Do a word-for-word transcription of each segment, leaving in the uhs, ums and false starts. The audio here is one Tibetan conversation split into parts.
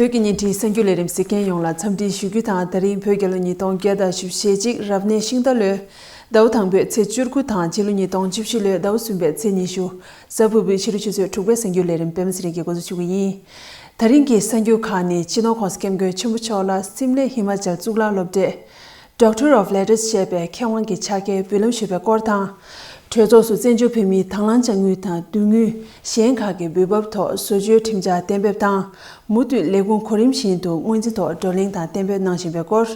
བོད་ཀྱི་བརྙན་འཕྲིན་གསར་འགྱུར་ལས་རིམ་གཟིགས་མཁན་ཡོངས་ལ་འཚམས་འདྲིའི་ཞུ་རྒྱུ་དང་། ད་རིང་བོད་རྒྱལ་ལོ་ཉིས་སྟོང་བརྒྱ་དང་བཞི་བཅུ་ཞེ་གཅིག་རབ་གནས་ཤིང་རྟ་ལོའི་ཟླ་བ་དང་པོའི་ཚེས་བཅུ་དགུ་དང་། ཕྱི་ལོ་ཉིས་སྟོང་བཅུ་བཞི་ལོའི་ཟླ་བ་གསུམ་པའི་ཚེས་ཉི་ཤུ། གཟའ་ཕུར་བུའི་ཕྱི་དྲོ་ཆུ་ཚོད་དྲུག་པའི་གསར་འགྱུར་ལས་རིམ་པད་མ་ཚེ་རིང་གིས་འགོ་འཛུགས་ཞུ་གི་ཡིན། ད་རིང་གི་གསར་འགྱུར་ཁག་ནི། སྤྱི་ནོར་༸གོང་ས་༸སྐྱབས་མགོན་ཆེན་པོ་མཆོག་ལ་སིམ་ལའི་ཧི་མ་ཅལ་གཙུག་ལག་སློབ་གྲྭས་Doctor of Letters ཞེས་པའི་མཁས་དབང་གི་ཕྱག་འཁྱེར་འབུལ་ལམ་ཞུས་པའི་སྐོར་དང་། གྲོས་ཚོགས་སུ་བཙན་བྱོལ་བོད་མིའི་དང་བླངས་དཔྱ་དངུལ་དང་དོན་དངུལ་གཞན་ཁག་གི་འབུལ་འབབ་ཐོག་བཟོ་བཅོས་ཁྲིམས་འཆར་གཏན་འབེབས་དང་། མུ་མཐུད་ལས་ཁུངས་གོ་རིམ་བཞིན་དུ་སྔོན་རྩིས་ཐོག་བགྲོ་གླེང་དང་གཏན་འབེབས་གནང་བཞིན་པའི་སྐོར།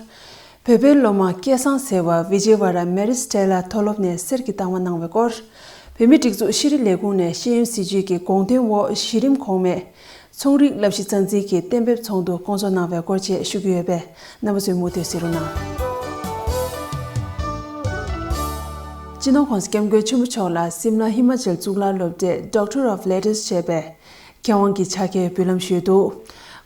བོད་པའི་སློབ་མ་སྐལ་བཟང་ཟེར་བ་ཝི་ཇེ་ཝཱ་ར་མེ་རི་སི་ཊེ་ལ་མཐོ་སློབ་ནས་གསེར་གྱི་རྟགས་མ་གནང་བའི་སྐོར། བོད་མིའི་སྒྲིག་འཛུགས་ཤེས་རིག་ལས་ཁུངས་ནས་ཤེས་ཡོན་སྲིད་བྱུས་ཀྱི་དགོངས་དོན་འོག་གཞི་རིམ་གོང་མའི་ཚོང་རིག་བསླབ་གཞི་རྩ་འཛིན་གྱི་གཏན་འབེབས་ཚོགས་འདུ་སྐོང་ཚོགས་གནང་བའི་སྐོར་བཅས་ཞུ་གི་ཡོད་པས། རྣམ་པ་ཚོས་མུ་མཐུད་གཟིགས་རོགས་གནང་། སྤྱི་ནོར་༸གོང་ས་༸སྐྱབས་མགོན་ཆེན་པོ་མཆོག་ལ་སིམ་ལ་ཧི་མ་ཅལ་གཙུག་ལག་སློབ་གྲྭས་Doctor of Letters ཞེས་པའི་མཁས་དབང་གི་ཕྱག་འཁྱེར་འབུལ་ལམ་ཞུས་འདུག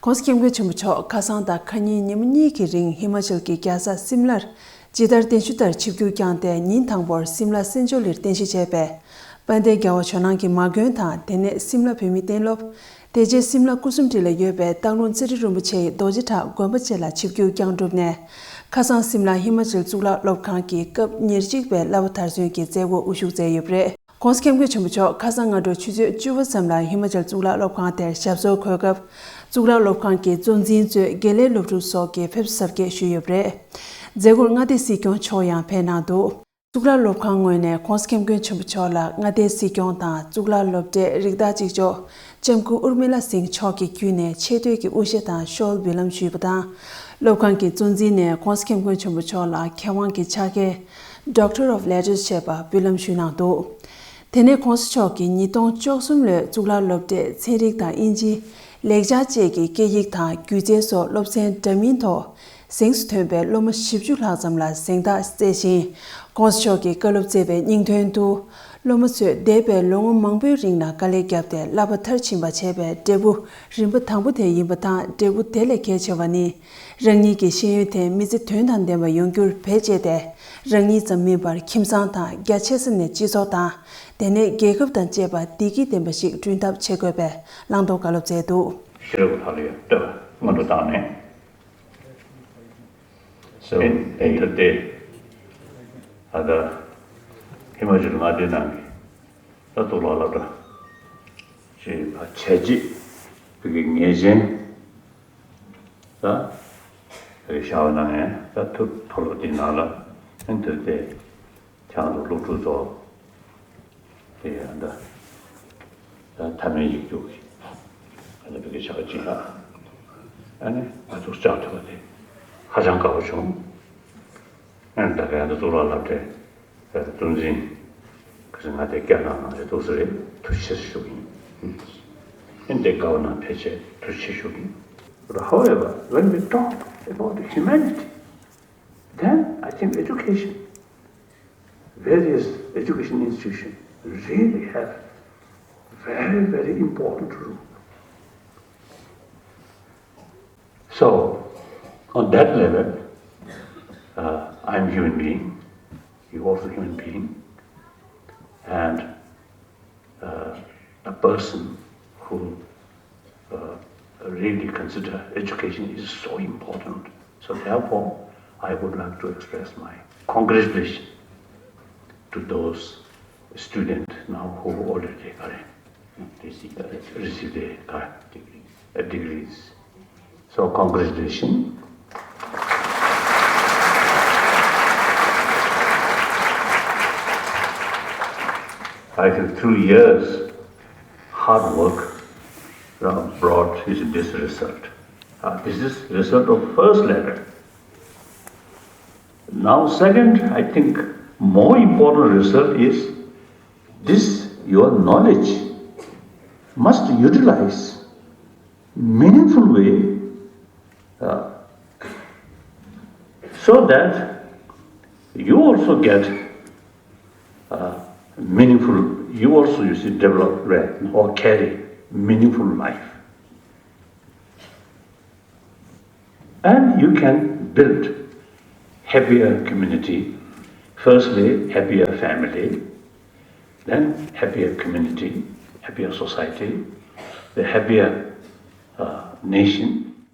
༸གོང་ས་༸སྐྱབས་མགོན་ཆེན་པོ་མཆོག་ཁ་སང་དང་ཁ་ཉིན་ཉིན་མོ་གཉིས་ཀྱི་རིང་ཧི་མ་ཅལ་གྱི་རྒྱལ་ས་སིམ་ལར་ཇི་ལྟར་གདན་ཞུ་ལྟར་ཆིབས་བསྒྱུར་བསྐྱངས་ཏེ། ཉིན་དང་པོར་སིམ་ལ་སེན་ཅོ་ལིར་རྟེན་གཞི་བྱས་པའི་དཔལ་ལྡན་རྒྱལ་བ་ཇོ་ནང་གི་མ་དགོན་དང་། དེ་ནས་སིམ་ལ་བོད་མིའི་གཏན་སློབ། དེ་རྗེས་སིམ་ལ་སྐུ་སུམ་སྒྲིལ་ལ་ཡོད་པའི་སྟག་ལུང་རྩེ་ཁྲི་རིན་པོ་ཆེའི་རྡོ་རྗེ་བྲག་དགོན་པ་བཅས་ལ་ཆིབས་བསྒྱུར་བསྐྱངས་གྲུབ་ནས། ཁ་སང་སིམ་ལ་ཧི་མ་ཅལ་གཙུག་ལག་སློབ་ཁང་གི་སྐབས་ཉེར་གཅིག་པའི་བསླབ་པ་མཐར་སོན་གྱི་མཛད་སྒོར་དབུ་བཞུགས་མཛད་ཡོད་པ་རེད། ༸གོང་ས་༸སྐྱབས་མགོན་ཆེན་པོ་མཆོག་ཁ་སང་སྔ་དྲོ་ཆུ་ཚོད་བཅུ་པ་ཙམ་ལ་ཧི་མ་ཅལ་གཙུག་ལག་སློབ་ཁང་དེར་ཞབས་སོར་འཁོད་སྐབས། གཙུག་ལག་སློབ་ཁང་གི་གཙོ་འཛིན་གཙོས་དགེ་ལས་སློབ་ཕྲུག་སོགས་ཀྱིས་ཕེབས་བསུ་གཟབ་རྒྱས་ཞུས་ཡོད་པ་རེད། མཛད་སྒོར་མངའ་སྡེ་སྲིད་སྐྱོང་མཆོག་ཡང་ཕེབས་གནང་འདུག་གཙུག་ལག་སློབ་ཁང་ངོས་ནས་༸གོང་ས་༸སྐྱབས་མགོན་ཆེན་པོ་མཆོག་ལ་མངའ་སྡེའི་སྲིད་སྐྱོང་དང་གཙུག་ལག་སློབ་གྲྭའི་རིགས་བདག་གཅིག་ལྕོགས་ལྕམ་སྐུ་ཨུར་མི་ལ་སིང་མཆོག་གིས་བརྒྱུད་ནས་ཆེ་བསྟོད་ཀྱི་དབུ་ཞྭ་དང་ཤོལ་འབུལ་ལམ་ཞུས་པ་དང་། སློབ་ཁང་གི་གཙོ་འཛིན་ནས་༸གོང་ས་༸སྐྱབས་མགོན་ཆེན་པོ་མཆོག་ལ་མཁས་དབང་གི་ཕྱག་འཁྱེར་Doctor of Letters ཞེས་པ་འབུལ་ལམ་ཞུས་གནང་འདུག་དེ་ནས་༸གོང་ས་མཆོག་གིས་ཉིས་སྟོང་བཅུ་གསུམ་ལོའི་གཙུག་ལག་སློབ་གྲྭའི་ཚན་རིག་དང་དབྱིན་ཇི། ལེགས་སྦྱར་བཅས་ཀྱི་སྐད་ཡིག་དང་སྒྱུ་རྩལ་སོགས་སློབ་ཚན་འདྲ་མིན་ཐོག་གཟེངས་སུ་ཐོན་པའི་སློབ་མ་བཞི་བཅུ་ལྷག་ཙམ་ལ་གཟེངས་རྟགས་བསྩལ་ཞིང་། ༸གོང་ས་མཆོག་གིས་བཀའ་སློབ་སྩལ་བའི་སྙིང་དོན་དུ། སློབ་མ་ཚོས་འདས་པའི་ལོ་ངོ་མང་པོའི་རིང་ལ་དཀའ་ལས་བརྒྱབ་སྟེ་བསླབ་པ་མཐར་ཕྱིན་པ་བྱས་པའི་འབྲས་བུ་རིམ་པ་དང་པོ་དེ་ཡིན་པ་དང་། འབྲས་བུ་དེ་ལས་གལ་ཆེ་བ་ནི། རང་ཉིད་ཀྱི་ཤེས་ཡོན་དེ་མི་ཚེ་དོན་དང་ལྡན་པ་ཡོང་རྒྱུར་བེད་སྤྱད་དེ། རང་ཉིད་ཙམ་མིན་པར་ཁྱིམ་ཚང་དང་རྒྱ་ཆེ་ས་ནས་སྤྱི་ཚོགས་དང་། དེ་ནས་རྒྱལ་ཁབ་དང་བཅས་པ་བདེ་སྐྱིད་ལྡན་པ་ཞིག་བསྐྲུན་ཐབས་བྱེད་དགོས་པའི་བླང་དོར་བཀའ་སློབ་སྩལ་འདུག་ཤེས་རབ་ལྷ་ལ་ཡང་བསྟོད་པ་སྔོན་དུ་བཏང་ནས། So, ཨེ་ཨེ་ད་ལྟ་ཧི་མ་ཅལ་མངའ་སྡེའི་ནང་གི་ད་གཙུག་ལག་སློབ་གྲྭ་ཞེས་པ་བྱས་རྗེས་བོད་ཀྱི་ངེས་ཅན་ད་བྱ་བ་གནང་ཡས་ད་ཐུགས་ཕོག་ལོ་དེའི་ནང་ལ་ཨེ་ད་ལྟ། ཁྱེད་རང་ཚོ་སློབ་ཕྲུག་ཚོ་དེ་ཡང་ད་ད་མཐའ་མའི་ཡིག་རྒྱུགས་ཀྱི་ཨ་ནི་བོད་སྐད་ཆ་ག་ཅིག་ལ་ཨ་ནི་ང་ཚོ་བཅར་ཐུབ་པ་དེ་ཧ་ཅང་དགའ་པོ་བྱུང་། ཨ་ནི་ད་ག་ཡང་ད་གཙུག་ལག་སློབ་གྲྭའི་གཙོ་འཛིན་ག་ཚོད་ང་དེ་བསྐྱར་གནང་གནང་རེད་འདུག་ས་རེད། ཐུགས་རྗེ་ཆེ་ཞུ་གི་ཡིན། ཨ་ནི་དེ་དགའ་པོ་གནང་ཕལ་ཆེར་ཐུགས་རྗེ་ཆེ་ཞུ་གི་ཡིན། But however, when we talk about the humanity, then I think education, various education institutions really have very, very important role. So, on that level, uh, I'm human being, you also human being, and uh, a person who uh, really consider education is so important. So therefore, I would like to express my congratulations to those students now who already are, uh, receive their, uh, degrees. So congratulations. I think through years, hard work, uh, brought is this result. Uh, this is result of first level. Now, second, I think more important result is this, your knowledge must utilize meaningful way, uh, so that you also get, uh, meaningful, you also, you see, develop, right, or carry meaningful life. And you can build happier community. Firstly, happier family, then happier community, happier society, the happier, uh, nation.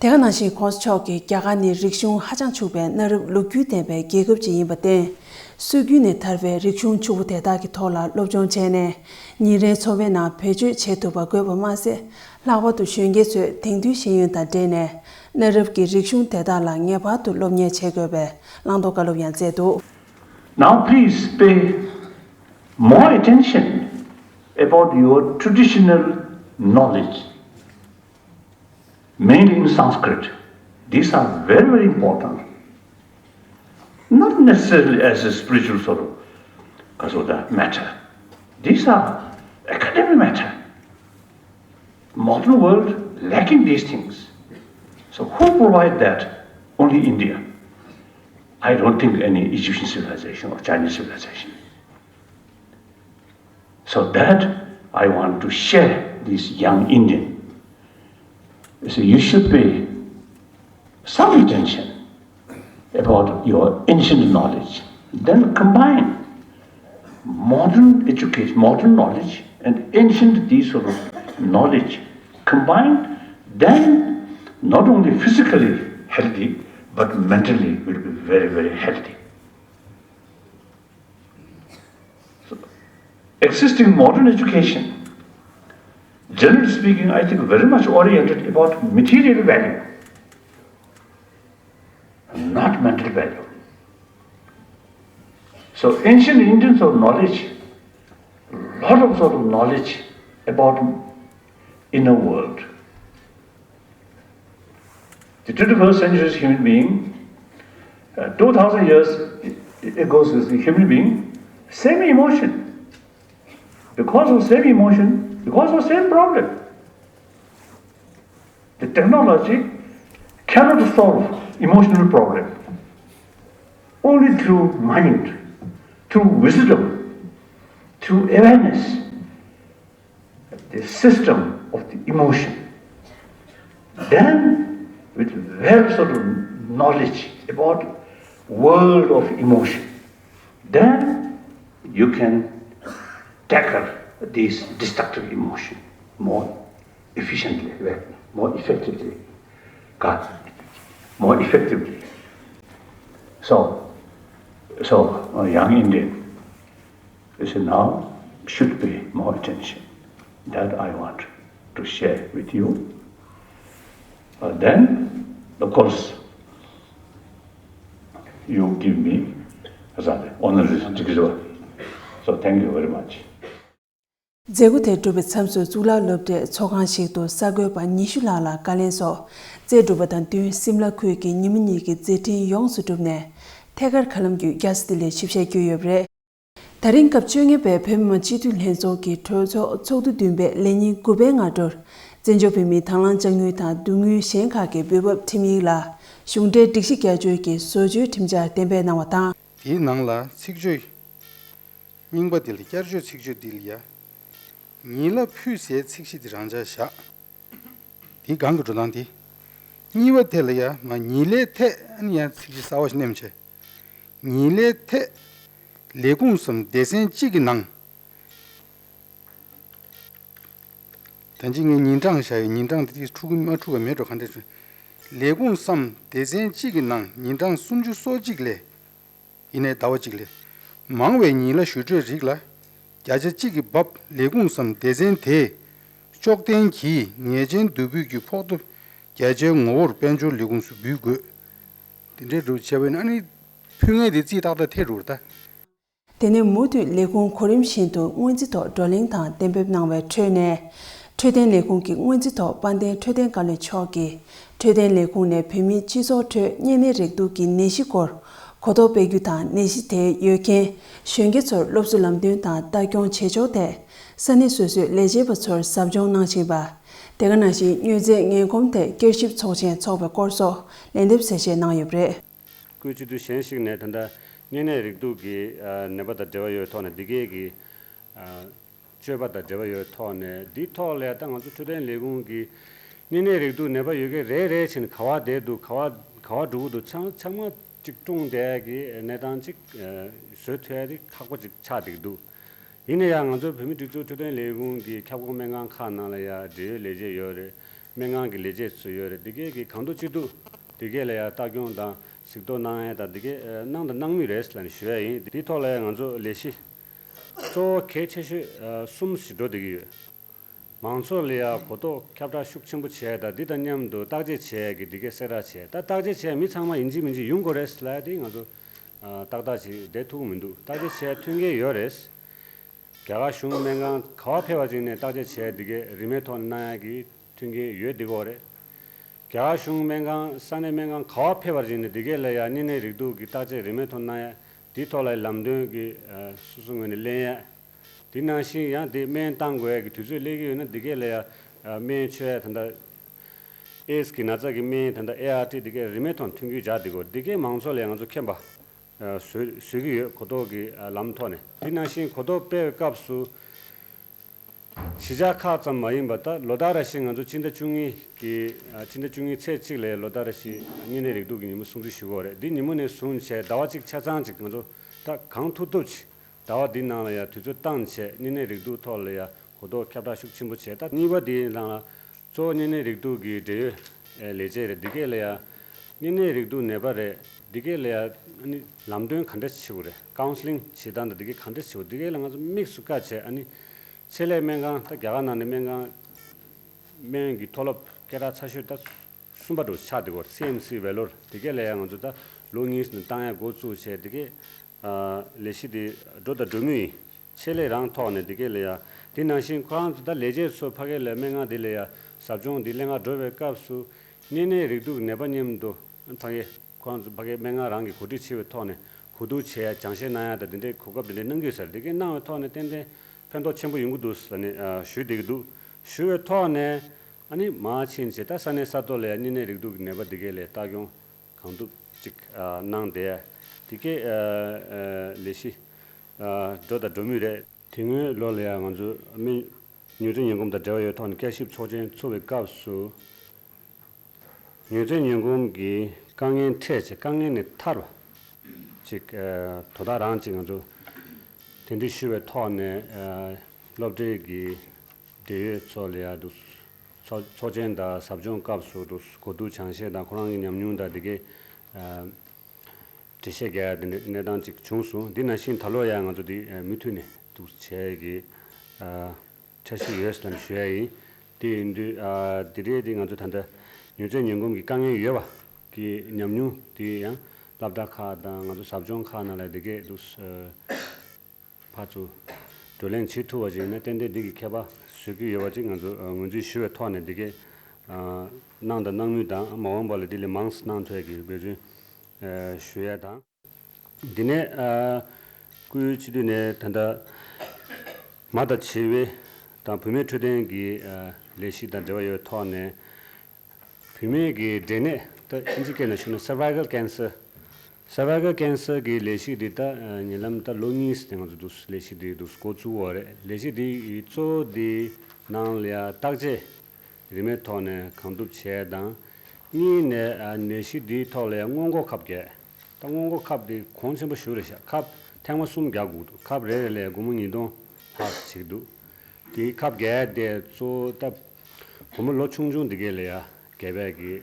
དེ་ག་ནང་བཞིན་༸གོང་ས་མཆོག་གིས་རྒྱ་གར་ནི་རིག་གཞུང་ཧ་ཅང་ཕྱུག་པའི་གནའ་རབས་ལོ་རྒྱུས་ལྡན་པའི་རྒྱལ་ཁབ་ཅིག་ཡིན་པར་བརྟེན། སྲོལ་རྒྱུན་ནས་དར་བའི་རིག་གཞུང་ཕྱུག་པོ་དེ་དག་གི་ཐོག་ལ་སློབ་སྦྱོང་བྱས་ནས། ཉིན་རེའི་འཚོ་བའི་ནང་བེད་སྤྱོད་བྱེད་ཐུབ་པ་དགོས་པ་མ་ཟད། ལྷག་པར་དུ་གཞོན་སྐྱེས་ཚོས་དེང་དུས་ཤེས་ཡོན་དང་འབྲེལ་ནས། གནའ་རབས་ཀྱི་རིག་གཞུང་དེ་དག་ལ་ངེས་པར་དུ་སློབ་གཉེར་བྱེད་དགོས་པའི་བླང་དོར་བཀའ་སློབ་ཡང་བསྩལ་འདུག། Now please pay more attention about your traditional knowledge, mainly in Sanskrit. These are very, very important. Not necessarily as a spiritual sort of, uh, sort of matter. These are academic matter. Modern world lacking these things. So who provide that? Only India. I don't think any Egyptian civilization or Chinese civilization. So that I want to share this young Indian. So you should pay some attention about your ancient knowledge. Then combine modern education, modern knowledge and ancient these sort of knowledge combined, then not only physically healthy, but mentally will be very, very healthy. So, existing modern education, generally speaking, I think very much oriented about material value, not mental value. So ancient Indians of knowledge, lot of sort of knowledge about inner world. The twenty-first century's human being, uh, two thousand years it, it goes with the human being, same emotion. Because of same emotion, because of same problem. The technology cannot solve emotional problem. Only through mind, through wisdom, through awareness, the system of the emotion. Then, with well sort of knowledge about world of emotion, then you can tackle this destructive emotion more efficiently, more effectively, God, more effectively. So, so uh, young Indian, you see, now should pay more attention. That I want to share with you. Uh, then, of course, you give me as an honorary degree. So thank you very much. མཛད་སྒོ་དེ་གྲུབ་པའི་མཚམས་སུ་གཙུག་ལག་སློབ་གྲྭའི་ཚོགས་ཁང་ཞིག་ཏུ་གསར་འགོད་པ་ཉི་ཤུ་ལྷག་ལ་བཀའ་ལན་སོགས་སྩལ་གྲུབ་པ་དང་བསྟུན། སིམ་ལ་ཁུལ་གྱི་ཉིན་མོ་གཉིས་ཀྱི་མཛད་འཕྲིན་ཡོངས་སུ་གྲུབ་ནས། ཐད་ཀར་མཁའ་ལམ་བརྒྱུད་རྒྱལ་ས་ལྡི་ལིར་ཆིབས་ཞལ་བསྐྱོད་ཡོད་པ་རེད། ད་རིང་སྐབས་བཅོ་ལྔ་པའི་བོད་མི་མང་སྤྱི་འཐུས་ལྷན་ཚོགས་ཀྱི་གྲོས་ཚོགས་ཚོགས་དུས་བདུན་པའི་ལས་ཉིན་དགུ་པའི་སྔ་དྲོར། བཙན་བྱོལ་བོད་མིའི་དང་བླངས་དཔྱ་དངུལ་དང་བསྡུ་དངུལ་གཞན་ཁག་གི་འབུལ་འབབ་ཁྲིམས་ཡིག་ལ། གཞུང་འབྲེལ་སྒྲིག་གཞི་བསྐྱར་བཅོས་ཀྱི་བཟོ་བཅོས་ཁྲིམས་འཆར་གཏན་འབེབས་གནང་བ་དང་། དེའི་ནང་ལ་ཚིག་བརྗོད། རྙིང་པ་འདི་ལ་བསྐྱར་བཅོས་ཚིག་བརྗོད་འདི་ལ་ཡ། ཉིན་ལ་ཕུད་ཟེར་ཚིག་གཞི་འདི་རང་འཇགས་བཞག། འདི་སྒང་གི་འགྲོ་སྟངས་འདི། གཉིས་པ་དེ་ལ་ཡ་ང་ཉིན་ལས་ཐད་ཨ་ནི་ཡང་ཚིག་གཞི་གསར་བ་ཞིག་བསྣན་བྱས། ཉིན་ལས་ཐད། ལས་ཁུངས་སམ་སྡེ་ཚན་གཅིག་གི་ནང་། ད་ཅི་ངས་ཉིན་གྲངས་བཞག་ཡོད། ཉིན་གྲངས་དེ་འཁྲུག་གི་མ་འཁྲུག་ག་མེད་འགྲོ་ག་འདྲ་བྱུང་། ལས་ཁུངས་སམ་སྡེ་ཚན་གཅིག་གི་ནང་ཉིན་གྲངས་སུམ་ཅུ་སོ་གཅིག་ལས། ཡིན་ནའི་ཟླ་བ་གཅིག་ལས་མང་བའི་ཉིན་ལ་ཞུ་སྤྲོད་རིགས་ལ་བརྒྱ་ཆ་གཅིག་གི་འབབ་ལས་ཁུངས་སམ་སྡེ་ཚན་དེས་ལྕོགས་ལྡན་གྱིས་ངེས་ཅན་བསྡུ་འབུལ་གྱི་ཕོགས་ཐོབ་བརྒྱ་ཆའི་ངོ་བོར་དཔལ་འབྱོར་ལས་ཁུངས་སུ་འབུལ་དགོས། དེ་འདྲའི་རུ་བྱས་པས་ན་ཨ་ནི་ཕུལ་མཁན་དེ་རྩིས་ཏག་ཏག་ཐེ་རུ་རེད་ད། དེ་ནས་མུ་མཐུད་ལས་ཁུངས་གོ་རིམ་བཞིན་དུ་སྔོན་རྩིས་ཐོག་བགྲོ་གླེང་དང་གཏན་འབེབས་གནང་བའི་ཁྲོད་ནས། འཕྲོད་བསྟེན་ལས་ཁུངས་ཀྱི་སྔོན་རྩིས་ཐོག་དཔལ་ལྡན་འཕྲོད་བསྟེན་བཀའ་བློན་མཆོག་གིས། འཕྲོད་བསྟེན་ལས་ཁུངས་ནས་བོད་མིའི་སྤྱི་ཚོགས་ཁྲོད་གཉན་ནད་རེག་དུག་གི་ནད་གཞི་སྐོར་གོ་རྟོགས་སྤེལ་རྒྱུ་དང་། ནད་གཞི་དེ་ཡོད་མཁན་གཞོན་སྐྱེས་ཚོར་སློབ་གསོ་ལམ་སྟོན་དང་ལྟ་སྐྱོང་བྱེད་ཕྱོགས་ཐད། ས་གནས་སོ་སོའི་ལས་བྱེད་པ་ཚོར་ཟབ་སྦྱོང་གནང་བཞིན་པ། དེ་ག་ནང་བཞིན་མྱོས་རྫས་ངན་གོམས་ཐད་བསྐྱར་ཞིབ་ཚོགས་ཆེན་འཚོགས་པའི་སྐོར་སོགས་ལན་འདེབས་གསལ་བཤད་གནང་ཡོད་པ་རེད། སྐུའི་སྤྱི་འཐུས་གཞན་ཞིག་ནས་ད་ལྟ་གཉན་ནད་རེག་དུག་གི་ནད་པ་དང་འབྲེལ་བ་ཡོད་ཐོག་ནས་འདི་གའི་གི་སྤྱོད་པ་དང་འབྲེལ་བ་ཡོད་ཐོག་ནས། འདི་ཐོག་ལ་ད་ང་ཚོ་འཕྲོད་བསྟེན་ལས་ཁུངས་ཀྱི་གཉན་ནད་རེག་དུག་ནད་པ་ཡོད་མཁན་རེ་རེ་བཞིན་ག་བ་བསྡད་འདུག་ག་བ་ག་བ་འགྲོ་གི་འདུག་ཚང་ཚང་མ་གཅིག་སྲུང་བསྡད་ཀྱི་གནས་སྟངས་གཅིག་བཟོ་ཐུབ་ཡ་དེ་ཁག་པོ་གཅིག་ཆགས་བསྡད་ཀྱི་འདུག་ཡིན་ན་ཡང་ང་ཚོ་བོད་མིའི་སྒྲིག་འཛུགས་འཕྲོད་བསྟེན་ལས་ཁུངས་ཀྱི་ཁྱབ་ཁོངས་སྨན་ཁང་ཁག་ནང་ལ་ཡ་འབྲེལ་ཡོད་ལས་བྱེད་ཡོད་རེད། སྨན་ཁང་གི་ལས་བྱེད་ཚོ་ཡོད་རེད། འདི་གས་ཀྱི་གང་ཐུབ་ཅི་ཐུབ་འདི་གས་ལ་ཡང་ལྟ་སྐྱོང་དང་གཟིགས་རྟོག་གནང་ཡས་དང་འདི་གས་གནང་དང་གནང་མུས་རེད་ལབ་ནས་ཞུ་ཡ་ཡིན། འདི་ཐོག་ལ་ཡང་ང་ཚོ་ལས་གཞི་གཙོ་བོ་གལ་ཆེ་ཤོས་གསུམ་ཞིག་འགྲོ་བསྡད་ཀྱི་ཡོད། མང་ཚོགས་ལ་ཡང་གོ་རྟོགས་ཁྱབ་བསྒྲགས་ཤུགས་ཆེན་པོ་བྱས་དང་འདི་དང་མཉམ་དུ་བརྟག་དཔྱད་བྱས་ཀྱི་འདི་གས་གསལ་བསྒྲགས་བྱས། ད་བརྟག་དཔྱད་བྱས་མི་ཚང་མ་ཡིན་གཅིག་མིན་གཅིག་ཡོང་དགོས་རེད་ལབ་ཡ་དེ་ང་ཚོ་ཏག་ཏག་ཅིག་བསྡད་ཐུབ་ཀྱི་མི་འདུག་བརྟག་དཔྱད་བྱས་མཐུན་རྐྱེན་ཡོད་རེད། རྒྱ་གར་གཞུང་སྨན་ཁང་ག་པར་ཕེབས་པ་ཅིག་ནས་བརྟག་དཔྱད་བྱས་འདི་གས་རིན་མེད་ཐོག་ནས་གནང་ཡག་གི་མཐུན་རྐྱེན་ཡོད་བསྡད་ཀྱི་ཡོད་རེད། རྒྱ་གར་གཞུང་སྨན་ཁང་ས་གནས་སྨན་ཁང་ག་པར་ཕེབས་པ་ཅིག་ནས་འདི་གས་ལ་ཡང་བསྙེན་གནས་རིགས་དྲུག་གི་བརྟག་དཔྱད་རིན་མེད་ཐོག་གནང་ཡག་འདིའི་ཐོག་ལ་ལམ་སྟོན་གྱི་སོ་སོ་ངོས་ནས་ལེན་ཡག་དེ་ནང་བཞིན་ཡང་དེ་སྨན་བཏང་དགོས་ཡག་གི་དུས་ཚོད་སླེབས་ཀྱི་ཡོད་ན་འདི་གས་ལ་ཡང་སྨན་མཆོད་ཡག་ད་ལྟ་ཨེ་ཨེ་སི་གི་ན་ཚ་གི་སྨན་ད་ལྟ་ཨེ་ཨར་ཊི་འདི་གས་རིན་མེད་ཐོག་མཐུན་རྐྱེན་སྦྱར་བསྡད་ཀྱི་ཡོད། འདི་གས་མང་ཚོགས་ལ་ཡང་ང་ཚོ་མཁྱེན་པ། བཟོས་བཟོས་ཀྱི་ཡོད། གོ་རྟོགས་ཀྱི་ལམ་ཐོག་ནས། དེ་ནང་བཞིན་གོ་རྟོགས་སྤེལ་བའི་སྐབས་སུ་གཞིས་ཆགས་ཁག་ཙམ་མ་ཡིན་པར་ད་ལོ་ལྟར་རེ་བཞིན་ང་ཚོ་སྤྱི་ཟླ་བཅུ་གཉིས་ཀྱི་སྤྱི་ཟླ་བཅུ་གཉིས་ཚེས་གཅིག་ལ་ལོ་ལྟར་རེ་བཞིན་བསྙེན་གནས་རིགས་དྲུག་གི་ཉིན་མོ་སྲུང་བརྩི་ཞུ་གི་ཡོད་རེད། འདི་ཉིན་མོ་ནས་བཟུང་བྱས་ཟླ་བ་གཅིག་ཆ་ཚང་གཅིག་ང་ཚོ་ད་གང་ཐུབ་ཐུབ་ཅིག་ཟླ་བ་འདིའི་ནང་ལ་ཡང་དུས་ཚོད་བཏང་བྱས་བསྙེན་གནས་རིགས་དྲུག་ཐོག་ལ་ཡང་གོ་རྟོགས་ཁྱབ་བསྒྲགས་ཤུགས་ཆེན་པོ་བྱས། ད་གཉིས་པ་འདིའི་ནང་ལ་གཙོ་བོ་བསྙེན་གནས་རིགས་དྲུག་གི་འབྲེལ་ཡོད་ལས་བྱེད་རེད། འདི་གས་ལ་ཡང་བསྙེན་གནས་རིགས་དྲུག་ནད་པ་རེད། འདི་གས་ལ་ཡང་ཨ་ནི་ལམ་སྟོན་ག་འདྲ་བྱེད་དགོས་རེད། ཀའུན་སི་ལིང་བྱེད་སྟངས་དང་འདི་གས་ག་འདྲ་བྱེད་དགོས། འདི་གས་ལ་ང་ཚོ་དམིགས་སུ་བཀར་བྱས་ཨ་ནི་ཆེད་ལས་སྨན་ཁང་ད་རྒྱ་གར་ནང་ནས་སྨན་ཁང་སྨན་གྱི་མཐོ་སློབ་སྐད་གྲགས་ཚ་ཤོས་ད་གསུམ་པ་འདྲ་ཆགས་བསྡད་ཀྱི་ཡོད་རེད། སི་ཨེམ་སི་ཝེ་ལོར། འདི་གས་ལ་ཡང་ང་ཚོ་ད་ལོ་གཉིས་ནས་བཏང་ཡག་འགོ་བཙུགས་བྱས་འདི་གས་ལས་གཞི་འདི་འགྲོ་དང་འགྲོ་མུས་ཡིན། ཆེད་ལས་རང་ཐོག་ནས་འདི་གས་ལ་ཡང་དེ་ནང་བཞིན་ཁོ་རང་ཚོ་ད་ལས་བྱེད་ཚོ་ཕ་གི་ལ་སྨན་ཁང་འདི་ལ་ཡང་ཟབ་སྦྱོང་འདི་ལེན་ག་འགྲོ་བའི་སྐབས་སུ་བསྙེན་གནས་རིགས་དྲུག་ནད་པ་མཉམ་དུ་ཕ་གི་ཁོ་རང་ཚོ་ཕ་གི་སྨན་ཁང་རང་གིས་གོ་སྒྲིག་བྱས་པའི་ཐོག་ནས་གོ་བསྡུར་བྱས་སྦྱང་བཤད་གནང་ཡ་དང་དེ་འདྲའི་གོ་སྐབས་དེ་འདྲ་གནང་གི་ཡོད་ས་རེད། དེ་གས་གནང་བའི་ཐོག་ནས་ཏན་ཏན་ཕན་ཐོགས་ཆེན་པོ་ཡོང་གི་འདུག་ཟེར་ནས་ཞུས་བསྡད་ཀྱི་འདུག་ཞུ་བའི་ཐོག་ནས་ཨ་ནི་མར་ཕྱིན་བྱས་ད་ས་གནས་ས་ཐོག་ལ་ཡང་བསྙེན་གནས་རིགས་དྲུག་གི་ནད་པ་འདི་གས་ལ་ལྟ་སྐྱོང་གང་ཐུབ་ཅིག་གནང་བསྡད་ཡ་འདི་གས་ལས་གཞི་འགྲོ་དང་འགྲོ་མུས་རེད། དེ་སྔོན་ལོ་ལ་ཡང་ང་ཚོ་མི་ཉོ་ཚོང་ཉན་གོམ་དང་འབྲེལ་བ་ཡོད་ཐོག་ནས་བསྐྱར་ཞིབ་ཚོགས་ཆེན་ཚོགས་པའི་སྐབས་སུ། ཉོ་ཚོང་ཉན་གོམ་གྱི་དཀའ་ངལ་འཕྲད་ཆེད་དཀའ་ངལ་ནས་ཐར་བ་ཅིག་དོ་བདག་རང་ཅིག་ང་ཚོ་དེ་འདྲ་ཞུ་བའི་ཐོག་ནས་སློབ་གྲྭའི་གི་འབྲེལ་ཡོད་ཚོ་ལ་ཡ་འདུག་ཚོགས་ཚོགས་ཆེན་དང་ཟབ་སྦྱོང་སྐབས་སུ་འདུག་གོ་བསྡུར་སྦྱང་བཤད་དང་ཁོ་རང་གི་ཉམས་མྱོང་དང་དེ་གའི་འགྲེལ་བཤད་རྒྱག་ཡ་དེ་འདྲའི་གནས་སྟངས་ཅིག་བྱུང་སོང་། འདི་ནང་བཞིན་ད་ལོ་ཡང་ང་ཚོ་འདི་མུ་མཐུད་ནས་འདུག་བྱས་ཀྱི་འཆར་གཞི་ཡོད་ཟེར་ནས་ཞུ་ཡ་ཡིན། དེ་ཡིན་དུས་འདི་རེད། འདི་ང་ཚོ་ད་ལྟ་ཉོ་ཚོང་ཉན་གོམ་གྱི་དཀའ་ངལ་ཡོད་པ་གི་ཉམས་མྱོང་དེ་ཡང་སློབ་གྲྭ་ཁག་དང་ང་ཚོ་ཟབ་སྦྱོང་ཁག་ནང་ལ་དེ་གས་འདུག་ཕར་ཚུར་བགྲོ་གླེང་བྱེད་ཐུབ་པ་ཅིག་ཡིན་ན་ཏན་ཏན་འདི་གི་ཁྱད་པར་བཟོ་གི་ཡོད་པ་ཅིག་ང་ཚོ་ངོས་འཛིན་ཞུ་བའི་ཐོག་ནས་འདི་གས་གནང་དང་གནང་མུས་དང་མ་འོངས་པ་ལ་འདི་ལས་མང་ཙམ་གནང་ཐུབ་ཡ་གི་འབད་བརྩོན་ཞུ་ཡ་དང་། འདི་ནས་སྐུའི་སྤྱི་འཐུས་ནས་ད་ལྟ་མ་དང་བྱིས་པའི་དང་བུད་མེད་འཕྲོད་བསྟེན་གྱི་ལས་གཞི་དང་འབྲེལ་བ་ཡོད་ཐོག་ནས། བུད་མེད་ཀྱི་འབྲས་ནད་ད་ཨིན་ཇི་སྐད་ནང་ཞུ་ན་cervical cancer། cervical cancer གི་ལས་གཞི་འདི་ད་ཉེ་ལམ་ད་ལོ་གཉིས་ཙམ་ང་ཚོ་འདུག་ལས་གཞི་འདི་འདུག་འགོ་བཙུགས་པ་རེད། ལས་གཞི་འདི་ཡི་གཙོ་བོ་འདི་ནང་ལ་ཡ་བརྟག་དཔྱད་རིན་མེད་ཐོག་ནས་གང་ཐུབ་བྱས་དང་། གཉིས་ནས་ནད་གཞི་འདིའི་ཐོག་ལ་ཡ་སྔོན་འགོག་ཁབ་རྒྱག་ད་སྔོན་འགོག་ཁབ་འདི་གོང་ཆེན་པོ་ཞིག་རེད་ཤག་ཁབ་ཐེངས་མ་གསུམ་རྒྱག་དགོས་འདུག་ཁབ་རེ་རེ་ལ་ཡ་སྒོར་མོ་ཉིས་སྟོང་ལྷག་ཅིག་འདུག་དེའི་ཁབ་རྒྱག་ཡ་དེ་གཙོ་བོ་ད་བུ་མོ་ལོ་ཆུང་ཆུང་འདི་གས་ལ་ཡ་རྒྱག་པའི་གི་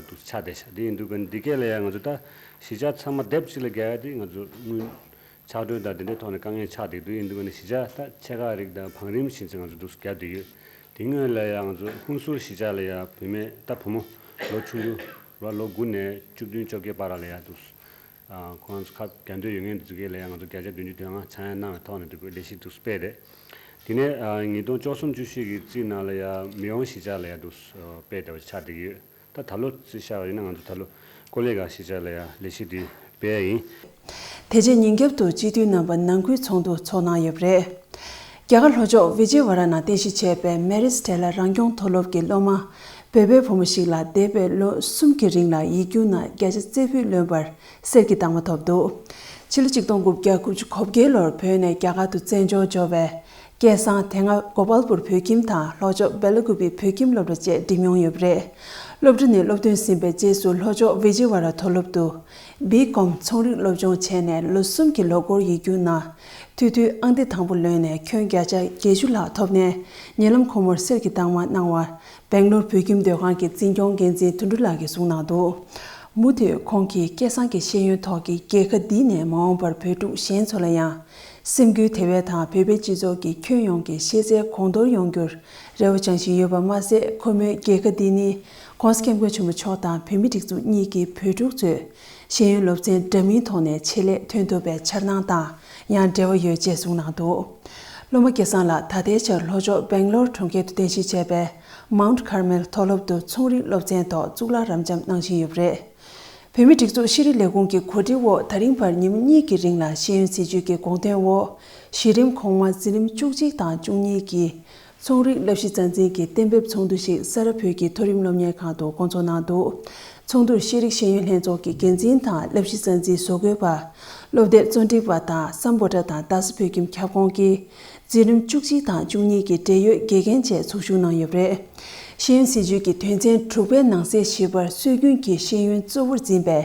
འདུག་ཆགས་བསྡད་ཤག་དེ་ཡིན་དུས་ཀ་འདི་གས་ལ་ཡ་ང་ཚོ་ད་གཞིས་ཆགས་ཚང་མ་སྡེབ་གཅིག་ལ་རྒྱག་ཡ་དེ་ང་ཚོ་དངུལ་ཆག་སྒྲོན་དང་དེ་འདྲའི་ཐོག་ནས་དཀའ་ངལ་ཆགས་བསྡད་འདུག་ཡིན་དུས་ཀ་ནས་གཞིས་ཆགས་ད་ཆེ་ཁག་རིགས་དང་བང་རིམ་བཞིན་ཅིག་ང་ཚོ་འདུག་རྒྱབ་བསྡད་ཡོད། དེ་སྔོན་ལ་ཡང་ང་ཚོ་ཧུན་སུར་གཞིས་ཆགས་ལ་ཡང་བུད་མེད་ད་བུ་མོ་ལོ་ཆུང་ཆུང་ར་ལོ་དགུ་ནས་བཅུ་བདུན་བཅོ་བརྒྱད་བར་ལ་ཡང་འདུག་ཁོང་ཚོ་ཁབ་རྒྱག་འདོད་ཡོད་མཁན་དེ་ཚོ་གས་ལ་ཡང་ང་ཚོ་བརྒྱ་ཆ་བདུན་ཅུ་དོན་ལྔ་ཆག་ཡང་གནང་བའི་ཐོག་ནས་འདུག་ལས་གཞི་འདུག་སྤེལ་རེད། དེ་ནས་ཉིས་སྟོང་བཅུ་གསུམ་བཅུ་བཞི་གི་རྩིས་ནང་ལ་ཡང་མི་ཡོང་གཞིས་ཆགས་ལ་ཡང་འདུག་སྤེལ་བསྡད་པ་ཆགས་བསྡད་ཀྱི་ཡོད། ད་ད་ལོ་རྩིས་བཞག་པ་ཡིན་ན་ང་ཚོ་ད་ལོ་ཀོ་ལི་གྷལ་གཞིས་ཆགས་ལ་ཡང་ལས་གཞི་འདི་སྤེལ་ཡ་ཡིན། དེ་རྗེས་ཉིན་རྒྱབ་ཏུ་སྤྱི་འཐུས་རྣམ་པ་ནང་ཁུལ་ཚོགས་འདུ་ཚོགས་གནང་ཡོད་པ་རེད། རྒྱ་གར་ལྷོ་ཕྱོགས་ཝི་ཇི་ཝ་ར་ནང་རྟེན་གཞི་བྱས་པའི་མེ་རི་སི་ཊེ་ལ་རང་སྐྱོང་མཐོ་སློབ་ཀྱི་སློབ་མ་བོད་པའི་བུ་མོ་ཞིག་ལ་འདས་པའི་ལོ་གསུམ་གྱི་རིང་ལ་ཡིག་རྒྱུགས་ནང་བརྒྱ་ཆ་རྩེ་ཕུད་ལོན་པར་གསེར་གྱི་རྟགས་མ་ཐོབ་འདུག་ཕྱི་ལོ་ཆིག་སྟོང་དགུ་བརྒྱ་དགུ་བཅུ་གོ་བརྒྱད་ལོར་བོད་ནས་རྒྱ་གར་དུ་བཙན་བྱོལ་འབྱོར་བའི་སྐལ་བཟང་དེ་སྔ་གོ་པལ་པུར་བོད་ཁྱིམ་དང་ལྷོ་ཕྱོགས་སྦེ་ལ་ཀུ་པི་བོད་ཁྱིམ་སློབ་གྲྭ་བཅས་འགྲིམ་མྱོང་ཡོད་པ་རེད། སློབ་གྲྭ་ནས་སློབ་ཐོན་ཟིན་པའི་རྗེས་སུ་ལྷོ་ཕྱོགས་ཝི་ཇི་ཝ་ར་མཐོ་སློབ་ཏུ་བི་ཀོམ་ཚོང་རིག་སློབ་སྦྱོང་བྱས་ནས་ལོ་གསུམ་གྱི་ལོ་འཁོར་ཡིག་རྒྱུགས་ནང་ཐུགས་མཐུན་ཨང་རྟགས་དང་པོ་ལོན་ནས་ཁྱོན་བརྒྱ་ཆ་བརྒྱད་ཅུ་ལྷག་ཐོབ་ནས་ཉེ་ལམ་ཁོ་མོར་གསེར་གྱི་རྟགས་མ་གནང་བར་ སྦེང་ལོར་བོད་ཁྱིམ་སྡོད་ཁང་གི་འཛིན་སྐྱོང་འགན་འཛིན་དོན་གྲུབ་ལགས་ཀྱིས་གསུངས་གནང་འདུག། མུ་མཐུད་ཁོང་གིས་སྐལ་བཟང་གི་ཤེས་ཡོན་ཐོག་གི་རྒྱལ་ཁ་འདི་ནས་མ་འོངས་པར་བོད་ཕྲུག་གཞན་ཚོ་ལ་ཡང་སེམས་འགུལ་དེ་བས་དང་བོད་པའི་སྤྱི་ཚོགས་ཀྱི་ཁྱོན་ཡོངས་ཀྱི་ཤེས་ཚད་གོང་མཐོར་ཡོང་རྒྱུར་རེ་བ་བཅངས་བཞིན་ཡོད་པ་མ་ཟད། ཁོ་མོའི་རྒྱལ་ཁ་འདི་ནི་༸གོང་ས་༸སྐྱབས་མགོན་ཆེན་པོ་མཆོག་དང་བོད་མི་སྒྲིག་འཛུགས་གཉིས་ཀྱི་བོད་ཕྲུག་ཚོས་ཤེས་ཡོན་སློབ་ཚན་འདྲ་མིན་ཐོག་ནས་ཆེད་ལས་ཐོན་ཐུབ་པའི་འཆར་སྣང་དང་ཡང་འབྲེལ་བ་ཡོད་ཅེས་གསུངས་གནང་འདུག། སློབ་མ་སྐལ་བཟང་ལགས་ད་ལྟའི་ཆར་ལྷོ་ཕྱོགས་སྦེང་ལོར་གྲོང་ཁྱེར་དུ་རྟེན་གཞི་བྱས་པའི་མའུནཊ་ཁར་མེལ་མཐོ་སློབ་ཏུ་ཚོང་རིག་སློབ་ཚན་ཐོག་གཙུག་ལག་རབ་འབྱམས་གནང་བཞིན་ཡོད་པ་རེད། བོད་མིའི་སྒྲིག་འཛུགས་ཤེས་རིག་ལས་ཁུངས་ཀྱི་གོ་སྒྲིག་འོག་ད་རིང་བར་ཉིན་མོ་གཉིས་ཀྱི་རིང་ལ་ཤེས་ཡོན་སྲིད་བྱུས་ཀྱི་དགོངས་དོན་འོག་གཞི་རིམ་གོང་མ་འཛིན་རིམ་བཅུ་གཅིག་དང་བཅུ་གཉིས་ཀྱི་ཚོང་རིག་བསླབ་གཞི་རྩ་འཛིན་གྱི་གཏན་འབེབས་ཚོགས་འདུ་ཞིག་ས་རཱ་བོད་ཀྱི་མཐོ་རིམ་སློབ་གཉེར་ཁང་དུ་འགོ་འཛུགས་གནང་འདུག། ཚོགས་འདུར་ཤེས་རིག་ཤེས་ཡོན་ལྷན་ཚོགས་ཀྱི་འགན་འཛིན་དང་བསླབ་གཞི་རྩ་འཛིན་བཟོ་འགོད་པ། སློབ་དེབ་བརྩོན་འགྲུས་པ་དང་སམ་བྷོ་ཊ་དང་རྡ་ས་བོད་ཁྱིམ་ཁྱབ་ཁོངས་ཀྱི་འཛིན་རིམ་བཅུ་གཅིག་དང་བཅུ་གཉིས་ཀྱི་འབྲེལ་ཡོད་དགེ་རྒན་བཅས་ཚོགས་ཞུགས་གནང་ཡོད་པ་རེད། ཤེས་ཡོན་སྲིད་བྱུས་ཀྱི་དོན་ཚན་དྲུག་པའི་ནང་གསལ་བཞི་པར་སྲོལ་རྒྱུན་གྱི་ཤེས་ཡོན་གཙོ་བོར་འཛིན་པའི་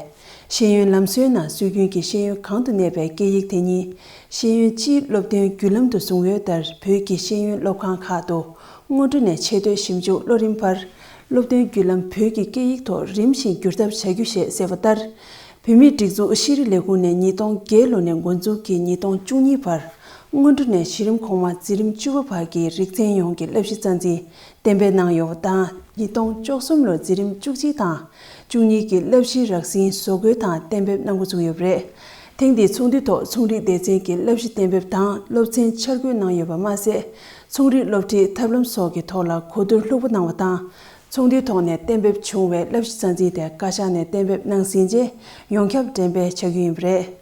ཤེས་ཡོན་ལམ་སྲོལ་ནང་སྲོལ་རྒྱུན་གྱི་ཤེས་ཡོན་གང་དུ་གནས་པའི་སྐད་ཡིག་དེ་ཉིད་ཤེས་ཡོན་སྤྱིའི་སློབ་སྟོན་བརྒྱུད་ལམ་དུ་བཟུང་ཡོད་ལྟར། བོད་ཀྱི་ཤེས་ཡོན་སློབ་ཁང་ཁག་ཏུ་སྔོན་འགྲོ་ནས་ཆེས་མཐོའི་ཞིབ་འཇུག་ལོ་རིམ་བར་སློབ་སྟོན་བརྒྱུད་ལམ་བོད་ཀྱི་སྐད་ཡིག་ཐོག་རིམ་བཞིན་བསྒྱུར་ཐབས་བྱ་རྒྱུ་ཞེས་གསལ་བ་ལྟར། བོད་མིའི་སྒྲིག་འཛུགས་ཤེས་རིག་ལས་ཁུངས་ནས་ཉིས་སྟོང་བརྒྱད་ལོ་ནས་འགོ་འཛུགས་ཀྱིས་ཉིས་སྟོང་བཅུ་གཉིས་བར་སྔོན་འགྲོ་ནས་གཞི་རིམ་གོང་མ་འཛིན་རིམ་བཅུ་པ་བར་གྱི་རིག་ཚན་ཡོངས་ཀྱི་བསླབ་གཞི་རྩ་འཛིན་གཏན་འབེབས་གནང་ཡོད་པ་དང་། ཉིས་སྟོང་བཅུ་གསུམ་ལོར་འཛིན་རིམ་བཅུ་གཅིག་དང་བཅུ་གཉིས་ཀྱི་བསླབ་གཞི་རགས་ཟིན་བཟོ་འགོད་དང་གཏན་འབེབས་གནང་འགོ་ཚུགས་ཡོད་པ་རེད། ཐེངས་འདིའི་ཚོགས་འདུའི་ཐོག་ཚོང་རིག་སྡེ་ཚན་གྱི་བསླབ་གཞི་གཏན་འབེབས་དང་སློབ་ཚན་འཆར་འགོད་གནང་ཡོད་པ་མ་ཟད། ཚོང་རིག་སློབ་ཁྲིད་ཐབས་ལམ་སོགས་ཀྱི་ཐོག་ལ་གོ་བསྡུར་ལྷུག་པོ་གནང་བ་དང་། ཚོགས་འདུའི་ཐོག་ནས་གཏན་འབེབས་བྱུང་བའི་བསླབ་གཞི་རྩ་འཛིན་དེ་བཀའ་ཤག་ནས་གཏན་འབེབས་གནང་ཟིན་རྗེས་ཡོངས་ཁྱབ་འགྲེམས་སྤེལ་བྱ་རྒྱུ་ཡིན་པ་རེད།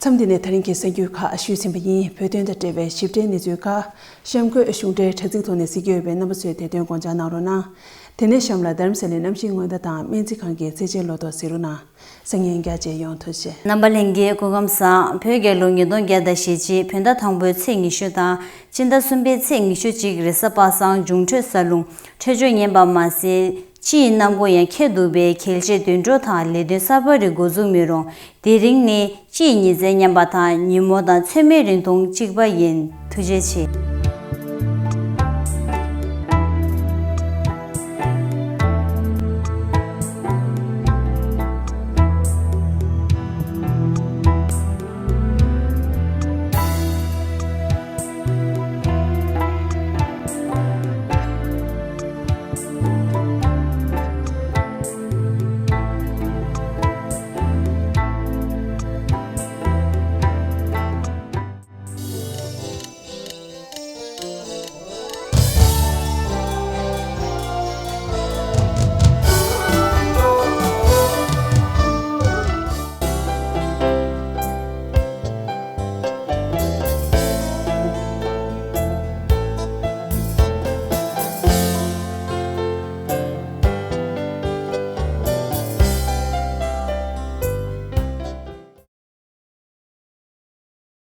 མཚམས་འདི་ནས་ད་རིང་གི་གསར་འགྱུར་ཁག་ཞུས་ཟིན་པ་ཡིན། བོད་དོན་དང་འབྲེལ་བའི་ཞིབ་ཕྲའི་གནས་ཚུལ་ཁག་གཤམ་འཁོད་གཞུང་འབྲེལ་དྲ་ཚིགས་ཐོག་ནས་གཟིགས་ཀྱི་ཡོད་པས། རྣམ་པ་ཚོས་དེ་དོན་དགོངས་འཇགས་གནང་རོགས་གནང་། དེ་ནས་གཤམ་ལ་རྡ་རམ་ས་ལའི་གནམ་གཤིས་སྔོན་བརྡ་དང་སྨན་རྩིས་ཁང་གི་ཚེས་ཆའི་ལོ་ཐོ་གཟིགས་རོགས་གནང་། སང་ཉིན་རྒྱ་ཆེ་ཡོང་ཐུགས་རྗེ་ཆེ། རྣམ་པ་ལྷན་རྒྱས་སྐུ་ཁམས་བཟང་། བོད་རྒྱལ་ལོ་ཉིས་སྟོང་བརྒྱ་དང་ཞེ་གཅིག་བོད་ཟླ་དང་པོའི་ཚེས་ཉི་ཤུ་དང་སྤྱི་ཟླ་གསུམ་པའི་ཚེས་ཉི་ཤུ་གཅིག་རེས་གཟའ་པ་སངས་འབྱུང་འཕྲོད་གསར་ལྷུང་འཕྲོད་སྦྱོར་ཉན་པ་མ་ཟད། སྤྱི་ཡི་གནམ་སྒོ་ཡང་ཁྱབ་འདུག་པས། གལ་ཆེ་དོན་འགྲོ་དང་ལས་དོན་གསར་པ་རིགས་འགོ་འཛུགས་མི་རུང་། དེ་རིང་ནི་སྤྱི་ཡི་ཉི་ཚེ་མཉམ་པ་དང་ཉིན་མོ་དང་མཚན་མོའི་རིང་ཐུང་གཅིག་པ་ཡིན། ཐུགས་རྗེ་ཆེ།